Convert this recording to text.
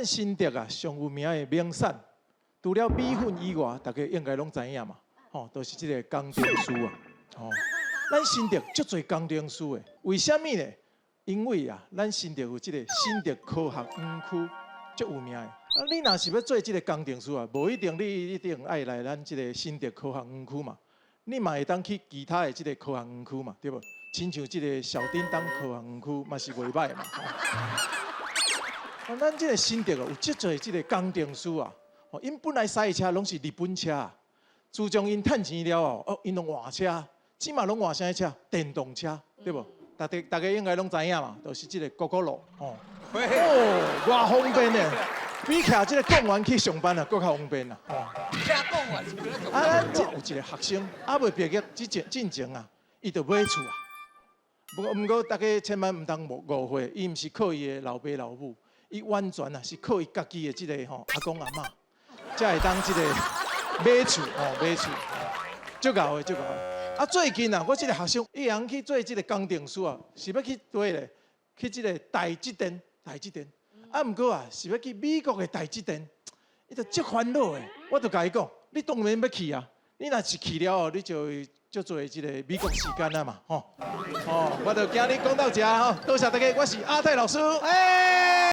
咱新竹啊，上有名的名產，除了米粉以外，大家應該攏知影嘛，吼，就是這个工程師啊，吼。咱新竹足濟工程師的，為啥物呢？因為啊，咱新竹有這个新竹科學園區，足有名的。啊，你若是欲做這个工程師啊，無一定你一定愛來咱這个新竹科學園區嘛，你嘛會當去其他的這个科學園區嘛，對無？親像這个小叮噹科學園區嘛是袂䆀嘛。啊，咱這个新竹啊，有足濟這个工程師啊，哦，𪜶本來駛的車攏是日本車，自從𪜶趁錢了後，哦，𪜶攏換車，這馬攏換啥車？電動車，對無？大家大家應該攏知影嘛，就是這个 Gogoro，哦，哦，偌方便的，比騎這个貢丸去上班啊，閣較方便啦。哦，騎貢丸是啊，咱這有一个學生，猶未畢業之前進前啊，伊就買厝啊。不過，毋過，大家千萬毋通誤會，伊毋是靠伊的老爸老母，伊完全啊是靠伊家己的這个吼阿公阿嬤，才會當這个買厝吼買厝，足𠢕的足𠢕的。啊，最近啊，我這个學生伊會去做這个工程師啊，是欲去佗咧？去這个台積電，台積電。啊，毋過啊，是欲去美國的台積電，伊就足煩惱的。我就共伊講，你當然欲去啊，你若是去了後，你就會足濟這个美國時間啊嘛，吼。哦，我就今日講到這吼，多謝大家，我是阿泰老師。哎。